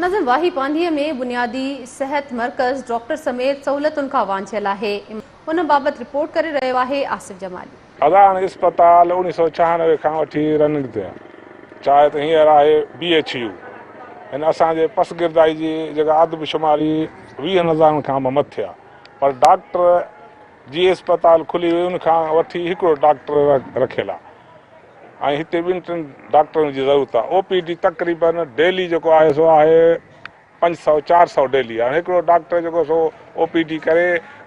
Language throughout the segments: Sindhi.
ناظرين واهي پانڌيء ۾ بنيادي صحت مرڪز ڊاڪٽر سميت سهولتن کان وانجهيل آهي ان بابت رپورٽ ڪري رهيو آهي آصف جمالي. ادا هاڻي اسپتال 1996 کان وٺي رننگ تي آهي چاهي ته هينئر آهي بي ايڇ يو هن اسان جي پسگردائي جي جيڪا آدمشماري ويهن هزارن کان به مٿي آهي پر ڊاڪٽر جي اسپتال کلي وئي ان کان وٺي هڪڙو ڊاڪٽر رکيل آهي ۽ هتي ٻن ٽن ڊاڪٽرن جي ضرورت آهي او پي ڊي تقريبن ڊيلي جيڪو آهي سو آهي 500 400 ڊيلي هاڻي هڪڙو ڊاڪٽر جيڪو سو او پي ڊي ڪري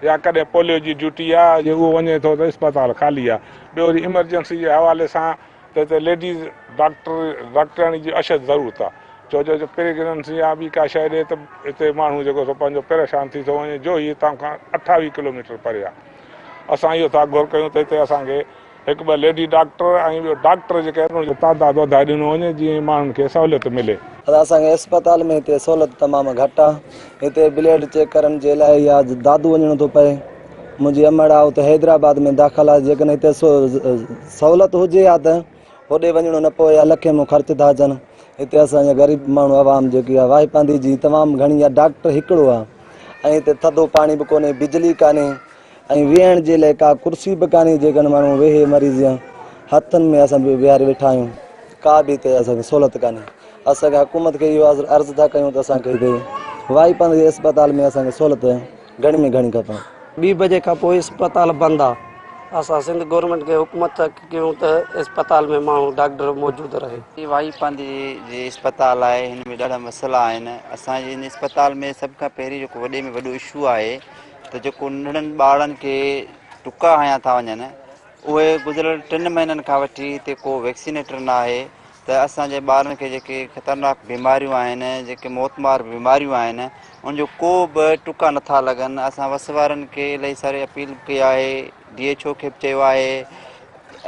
يا ڪڏهن پوليو جي ڊيوٽي آهي جي اهو وڃي ٿو ته اسپتال خالي آهي ٻيو وري ايمرجنسي جي حوالي سان ته هتي ليڊيز ڊاڪٽر ڊاڪٽرياڻي جي اشد ضرورت آهي ڇو جو پريگننسي يا ٻي ڪا شيء ڏي ته هتي ماڻهو جيڪو سو پنهنجو پريشان ٿي ٿو وڃي جو هي هتان کان 28 ڪلوميٽر پري آهي اسان اهو ٿا گهر ڪيون ته هتي اسان کي هڪ ٻه ليڊي ڊاڪٽر ۽ ٻيو ڊاڪٽر جيڪي آهن انهن جو تعداد وڌائي ڏنو وڃي جيئن ماڻهن کي سهوليت ملي. ادا اسان کي اسپتال ۾ هتي سهولت تمام گهٽ آ هتي بليڊ چيڪ ڪرڻ جي لاء يا دادو وڃڻو ٿو پئي منهنجي امڙ آ اتي حيدرآباد ۾ داخل آ جيڪڏهن هتي سهولت هجي ها ته هوڏي وڃڻو نه پوي ها لکين مون خرچ ٿا اچن هتي اسان جا غريب ماڻهو عوام جيڪي آ واهي پانڌي جي تمام گهڻي آ ڊاڪٽر هڪڙو آ ۽ هتي ٿڌو پاڻي به ڪونهي بجلي ڪانهي ۽ ويهڻ جي لاء ڪا ڪرسي به ڪانهي جيڪڏهن ماڻهو ويهي مريض يا هٿن ۾ اسان به ويهاري ويٺا آهيون ڪا به هتي اسان کي سهولت ڪانهي اسان کي حڪومت کي اهو عرض ٿا ڪيون ته اسان کي هتي واهي پانڌي جي اسپتال ۾ اسان کي سهولت گهڻي ۾ گهڻي کپي. ٻي بجي کان پوء اسپتال بند آ اسان سنڌ گورنمينٽ کي حڪومت ٿا ڪيون ته اسپتال ۾ ماڻهو ڊاڪٽر موجود رهي. هي واهي پانڌي جي اسپتال آهي هن ۾ ڏاڍا مسئلا آهن اسان جي هن اسپتال ۾ سڀ کان پهرين جيڪو وڏي ۾ وڏو اشو آهي ته جيڪو ننڍڙن ٻارڙن کي ٽڪا هنيا ٿا وڃن اهي گذريل 3 مهينن کان وٺي هتي ڪو ويڪسينيٽر نه آهي ته اسان جي ٻارن کي جيڪي خطرناڪ بيماريون آهن جيڪي موتمار بيماريون آهن ان جو ڪو به ٽڪا نٿا لڳن اسان وس وارن کي الاهي ساري اپيل ڪئي آهي ڊي ايڇ او کي به چيو آهي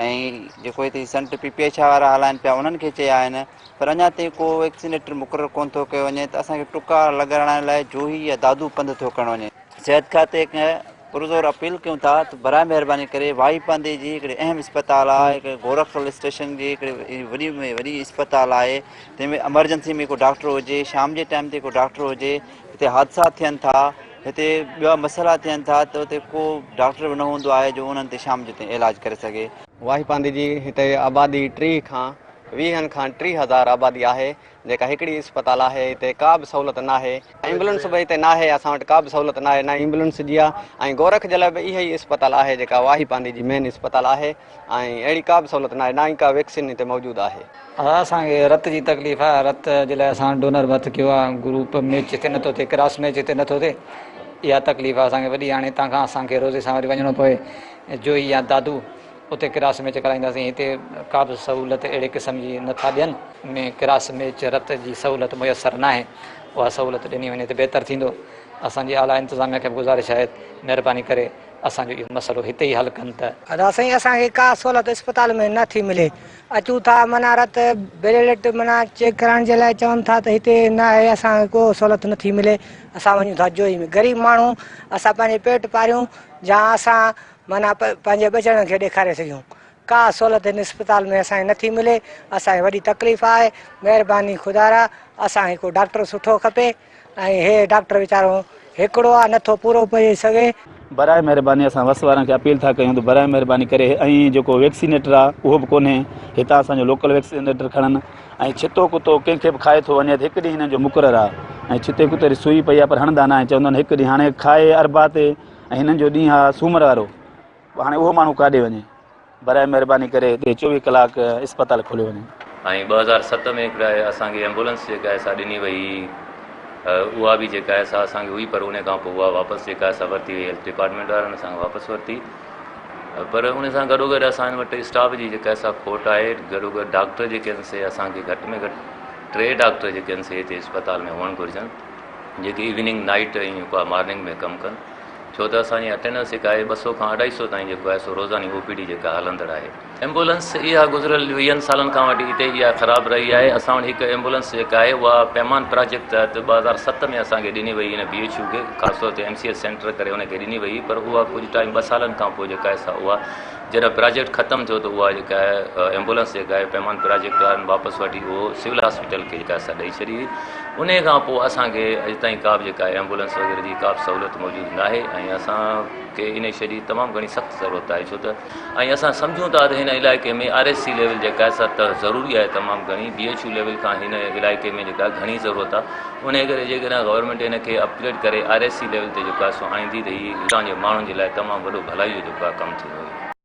۽ جيڪو هتي سنٽ پي پي ايڇ وارا هلائن پيا انهن کي چيا آهن پر اڃا تائين ڪو ويڪسينيٽر مقرر ڪونه ٿو ڪيو وڃي ته اسان کي ٽڪا لڳارائڻ لاء جوهي يا دادو پنڌ ٿو ڪرڻو وڃي. صحت کاتي کي پرزور اپيل ڪيون ٿا ته براء مهرباني ڪري واهي پانڌي جي هڪڙي اهم اسپتال آهي هڪڙي گورک هل اسٽيشن جي هڪڙي وڏي ۾ وڏي اسپتال آهي تنهن ۾ ايمرجنسي ۾ ڪو ڊاڪٽر هجي شام جي ٽائيم تي ڪو ڊاڪٽر هجي هتي حادثا ٿين ٿا هتي ٻيا مسئلا ٿين ٿا ته اتي ڪو ڊاڪٽر به نه هوندو آهي جو انهن تي شام جو تائين علاج ڪري سگهي. واهي پانڌي جي هتي آبادي 30 کان 20 کان 30 هزار آبادي آهي جيڪا هڪڙي اسپتال آهي هتي ڪا به سهولت ناهي ايمبولنس به هتي ناهي اسان وٽ ڪا به سهولت ناهي نه ايمبولنس جي آهي ۽ گورک جي لاء به اها ئي اسپتال آهي جيڪا واهي پانڌي جي مين اسپتال آهي ۽ اهڙي ڪا به سهولت ناهي نه ئي ڪا ويڪسين هتي موجود آهي. اسان کي رت جي تڪليف آهي رت جي لاء اسان ڊونر به هٿ ڪيو آهي گروپ ميچ هتي نٿو ٿئي ڪراس ميچ هتي نٿو ٿئي اها تڪليف آهي اسان کي وڏي هاڻي هتان کان اسان کي روزي سان وري وڃڻو پوي جوهي يا دادو اتي ڪراس ميچ ڪرائينداسين هتي ڪا به سهولت اهڙي قسم جي نه ٿا ڏين. ۾ ڪراس ميچ رت جي سهولت ميسر ناهي اها سهولت ڏني وڃي ته بهتر ٿيندو اسان جي اعليٰ انتظاميا کي به گذارش آهي مهرباني ڪري اسان جو اهو مسئلو هتي ئي حل ڪن ته. ادا سائين اسان کي ڪا سهولت اسپتال ۾ نه ٿي ملي اچون ٿا معنيٰ رت بلڊ معنيٰ چيڪ ڪرائڻ جي لاء چون ٿا ته هتي نه آهي اسان کي ڪو سهولت نه ٿي ملي اسان وڃون ٿا جوهي ۾ غريب ماڻهو اسان پنهنجي پيٽ پاريون جا اسان معنيٰ پنهنجي ٻچڙن کي ڏيکاري سگهيون. ڪا سهولت هن اسپتال ۾ اسان کي نٿي ملي، اسان کي وڏي تڪليف آهي، مهرباني خدارا اسان کي ڪو ڊاڪٽر سٺو کپي ۽ هي ڊاڪٽر ويچارو هڪڙو آهي نٿو پورو پئجي سگهي. براء مهرباني اسان وس وارن کي اپيل ٿا ڪيون ته براء مهرباني ڪري ۽ جيڪو ويڪسينيٽر آ اهو به ڪونهي هتان اسان جو لوڪل ويڪسينيٽر کڻن ۽ ڇتو ڪتو ڪنهن کي به کائي ٿو وڃي ته هڪ ڏينهن هنن جو مقرر آ ۽ ڇتي ڪتي جي سوئي پئي آ پر هڻندا ناهن چوندا آهن هڪ ڏينهن هاڻي کائي اربع تي ۽ هنن جو ڏينهن آ سومر وارو هاڻي اهو ماڻهو ڪاڏي وڃي براء مهرباني ڪري هتي 24 ڪلاڪ اسپتال کوليو وڃي. ۽ 2007 ۾ هڪڙا اسان کي ايمبولنس جيڪا آهي سا ڏني وئي اها به جيڪا آهي سا اسان کي هئي پر ان کان پوء اها واپس جيڪا آهي سا ورتي وئي هيلٿ ڊپارٽمينٽ وارن اسان کان واپس ورتي پر ان سان گڏو گڏ اسان وٽ اسٽاف جي جيڪا آهي سا کوٽ آهي گڏو گڏ ڊاڪٽر جيڪي آهن سي اسان کي گهٽ ۾ گهٽ 3 ڊاڪٽر جيڪي آهن سي هتي اسپتال ۾ هئڻ گهرجن جيڪي ايوننگ نائيٽ ۽ جيڪو آهي مارننگ ۾ ڪم ڪن ڇو ته اسان جي اٽينڊنس جيڪا آهي 200 کان 250 تائين جيڪو آهي سو روزاني او پي ڊي جيڪا هلندڙ آهي. ايمبولنس اها گذريل 20 سالن کان وٺي هتي اها خراب رهي آهي اسان وٽ هڪ ايمبولنس جيڪا آهي اها پيمان پراجيڪٽ تحت 2007 ۾ اسان کي ڏني وئي هن بي ايڇ يو کي خاص طور تي ايم سي ايس سينٽر ڪري ان کي ڏني وئي پر اها ڪجهه ٽائيم 2 سالن کان پوء جيڪا آهي سا اها جڏهن پراجيڪٽ ختم ٿيو ته اها جيڪا آهي ايمبولنس جيڪا آهي پيمان پراجيڪٽ وارن واپس وٺي اهو سول هاسپيٽل کي جيڪا آهي سا ڏئي ڇڏي هئي. انهي کان پوء اسان کي اڄ تائين ڪا به جيڪا آهي ايمبولنس وغيره جي ڪا به سهولت موجود ناهي ۽ اسان کي انهي شيء جي تمام گهڻي سخت ضرورت آهي ڇو ته ۽ اسان سمجهون ٿا ته هن علائقي ۾ آر ايس سي ليول جيڪا آهي سا ته ضروري آهي تمام گهڻي بي ايڇ يو ليول کان هن علائقي ۾ جيڪا گهڻي ضرورت آهي انهي ڪري جيڪڏهن گورنمينٽ هن کي اپگريڊ ڪري آر ايس سي ليول تي جيڪو آهي سو آڻيندي ته هي هتان جي ماڻهن جي لاء تمام وڏو ڀلائي جو جيڪو آهي ڪم ٿيندو.